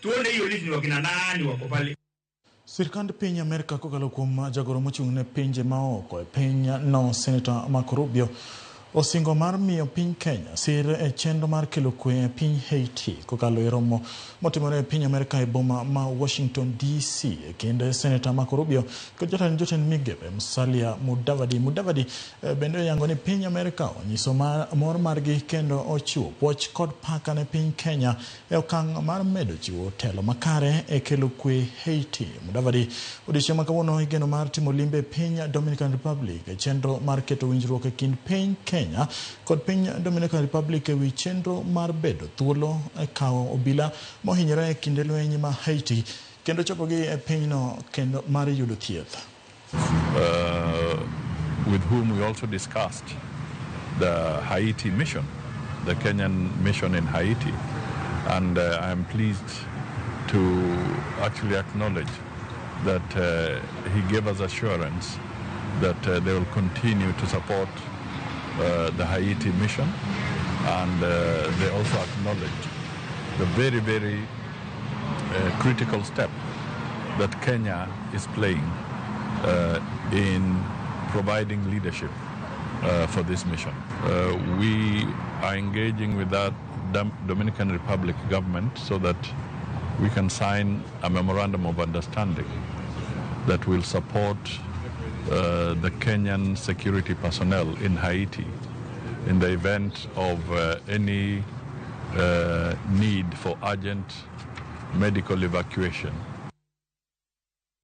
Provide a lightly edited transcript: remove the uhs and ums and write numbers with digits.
Tuone hiyo list ni wakina nani wako pale. Sirkand piny Amerka kokalo kuom jagoro mochung' ne pinje maoko e piny no Senator Marco Rubio osingo mar miyo piny Kenya sir e chenro mar kelo kwe e piny Haiti kokalo e romo motimore e piny Amerka e boma ma Washington DC e kind Senator Marco Rubio kod jatend jotend migepe Musalia Mudavadi. Mudavadi bende oyango ni piny Amerka onyiso mor margi kendo ochiwo puoch kod paka ne piny Kenya e okang' mar medo chiwo telo makare e kelo kwe Haiti. Mudavadi odiochieng' ma kawuono igeno mar timo limbe e piny Dominican Republic e chenro mar keto winjruok e kind piny Kenya kod piny Dominican Republic e wi chenro mar bedo thuolo e kawo obila mohinyore e kinde lweny ma Haiti kendo chopogi e pinyno kendo mar yudo thieth. With whom we also discussed the Haiti mission, the Kenyan mission in Haiti. And I am pleased to actually acknowledge that he gave us assurance that they will continue to support the Haiti mission. And they also acknowledged the very, very critical step that Kenya is playing in providing leadership for this mission. We are engaging with that Dominican Republic government so that we can sign a memorandum of understanding that will support the Kenyan security personnel in Haiti in the event of any need for urgent medical evacuation.